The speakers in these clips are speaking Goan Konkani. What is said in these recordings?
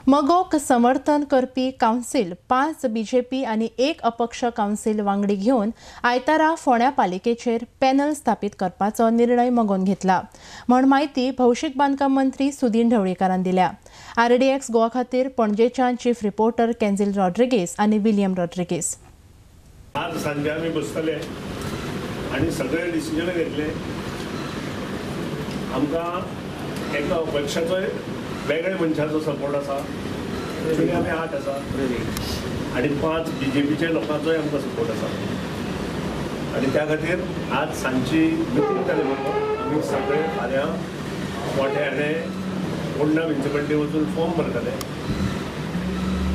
मगोक समर्थन करपी कावन्सील 5 बीजेपी आनी 1 अपक्ष कावन्सील वांगडी घेवन आयतारा फोंड्या पालिकेचेर पॅनल स्थापीत करपाचो निर्णय मगोन घेतला म्हण म्हायती भौशीक बांदकाम मंत्री सुदीन ढवळीकारान दिल्या. आरडीएक्स गोवा खातीर पणजेच्यान चीफ रिपोर्टर केन्झील रॉड्रिगेस आनी विलियम रॉड्रिगेस. आज सांजे आमी बसतले आनी सगळे डिसिजन घेतले. आमकां एका अपक्षाचोय वेगळे मनशाचो सपोर्ट आसा, एक्चुअली आमी 8 आसा आनी 5 बीजेपीच्या लोकांचोय आमकां सपोर्ट आसा आनी त्या खातीर आज सांजची मिटींग जाली बरोबर आमी सगळे फाल्यां मोठ्याने होंडा म्युनिसिपालिटी वचून फॉर्म भरतले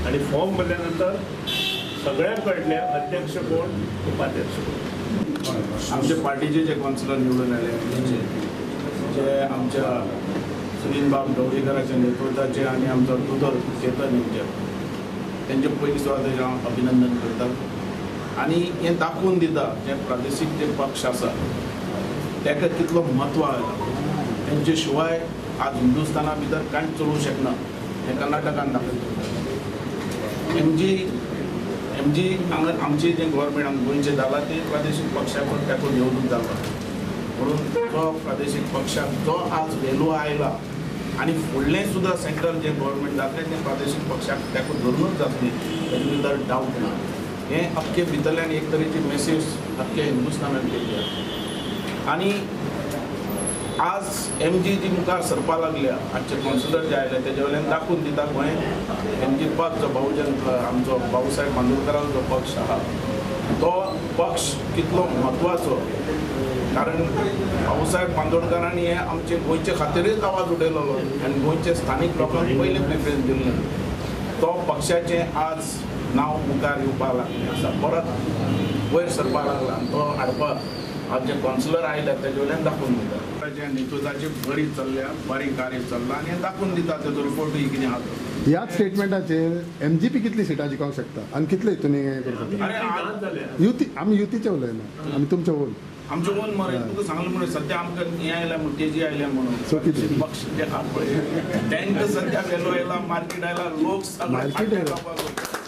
आनी फॉर्म भरल्या नंतर सगळ्यांक कळटलें अध्यक्ष कोण, उपाध्यक्ष कोण. आमचे पार्टीचे जे कावन्सिलर निवडून आयले जे आमच्या सुनील बाब ढवळीकराच्या नेतृत्वाचे आनी आमचो दुदर चेतन हेंचे तेंचे पयली सुवातेचें हांव अभिनंदन करता आनी हें दाखोवन दिता जे प्रादेशीक जे पक्ष आसा ताका कितलो म्हत्व आयला. तेंचे शिवाय आज हिंदुस्थाना भितर कांयच चलोवंक शकना हें कर्नाटकान दाखयता. एम जी हांगा आमचें जें गव्हर्मेंट हांगा गोंयचें जालां तें प्रादेशीक पक्षाक ताका घेवनूच जालां. म्हणून तो प्रादेशीक पक्षाक जो आज व्हेलू आयला आनी फुडलें सुद्दां सेंट्रल जें गव्हर्मेंट जातलें तें प्रादेशीक पक्षाक ताका धरुनूच जातलें, ताजे भितर डावट ना. हें अख्खे भितरल्यान एक तरेची मॅसेज अख्खे हिंदुस्थानाक गेल्ली आसा. आनी आज एम जी जी मुखार सरपा लागल्या, आजचे कावन्सिलर जे आयले तेजे वयल्यान दाखोवन दिता गोंय एम जी पक्ष जो बहुजन आमचो भाऊसाहेब बांदोडकराचो जो पक्ष आसा तो पक्ष कितलो म्हत्वाचो, कारण भाऊसाहेब बांदोडकरांनी हे आमचे गोंयचे खातीरच आवाज उडयलो आनी गोंयचे स्थानीक लोकांक पयलें प्रिफरन्स दिल्लें. तो पक्षाचें आज नांव मुखार येवपाक लागलें आसा, परत वयर सरपाक लागला आनी तो हाडपाक आज जे कावन्सिलर आयले तेजे वयल्यान दाखोवन दिता. ताच्या नेतृत्वाची बरी चल्ल्या, बरी कार्य चल्लां आनी हें दाखोवन दिता तेजो रिपोर्टूय कितें आहा तो. ह्याच स्टेटमेंटाचेर एमजीपी कितली सिटां जिखोवंक शकता आनी कितले हितून हें करूं शकता? युती आमी युतीचें उलयना, आमी तुमचें ओन आमचें ओन मरे तुका सांगलें म्हणून सद्या आमकां हें आयल्या म्हणून तेजी आयल्या म्हणून पक्ष जे आहा पळय तांकां सद्या वेलो आयला, मार्केट आयला, लोक सगळे.